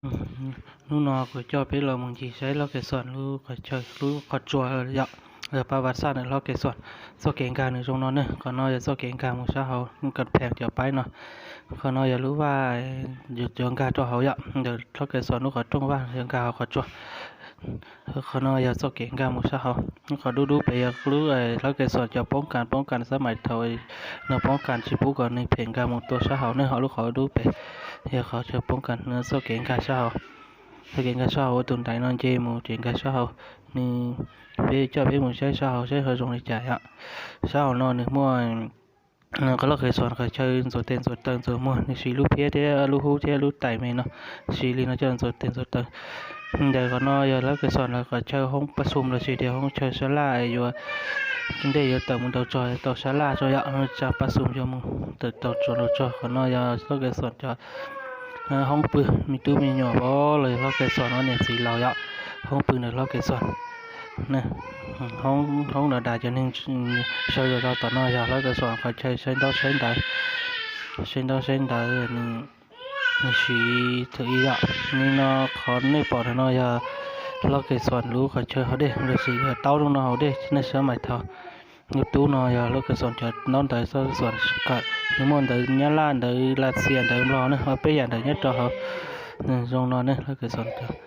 Hnub no kuv coj peb los mus ncig saib Laj Kev Xuam lub qhov chaw lub qhov tsua yom, pab Vaj Xaj ntawm Laj Kev Xuam. Txoj kev nkag nws zoo no ne, qhov no yog txoj kev nkag mus sab hauv, kas phees cov paib no. Qhov no yog lub vaj yuav nkag rau hauv yom, ntawm Laj Kev Xuam lub qhov rooj vaj yuav nkag hauv qhov tsua. Qhov no yog txoj kev nkag mus sab hauv. Lub qhov dub dub pem yog lub Laj Kev Xuam cov poob kas, poob kas sab mais thaum no poob kas tsis pub kom neeg phem nkag mus tua sab hauv ne, ho lub qhov dub pem yog qhov chaw poob kas, txoj kev nkag sab hauv. Txoj kev nkag sab hauv ua tus ntais no nce mus ces nkag sab hauv. Nws, peb coj peb mus saib sab hauv saib ho zoo li cas yom. Sab hauv no nws muaj Laj Kev Xuam qhov chaw ntxuav tes ntxuav taw ntxuav muag, nws siv lub phiab thiab lub hub thiab lub tais me no, siv li no coj ntxuav tes ntxuav taw. Ntawm qhov no yog Laj Kev Xuam lawv qhov chaw hoob pab xum los sis tias hoob chaw sab laj yuav ntej yuav tawm mus ntaus tsov tau sab laj tso yom, tsa pab xum yuav mus tawm tau tsov ntaus tsov. Qhov no yog Laj Kev Xuam cov hoob pw, me tub me nyuam los yog Laj Kev Xuam no niam txiv laus yom, hoob pw ntawm Laj Kev Xuam. Hoob, hoob no das cov neeg sawv los rau tom no yog Laj Kev Xuam qhov chaw saib ntaub saib ntawv, saib ntaub saib ntawv, nws siv thaum ub yom. Nim no qhov nej pom ntawm no yog Laj Kev Xuam lub qhov chaw haus dej los sis yog taub zoo no haus dej nej sab mais thaum. Lub tub no yog Laj Kev Xuam cov ntaub ntawv, Laj Kev Xuam kawm, nws muaj ntawv Nyab Laj, ntawv Lav Xias, ntawv Nplog ne, ob peb yam ntawv nyob rau hauv. Zoo no ne Laj Kev Xuam cov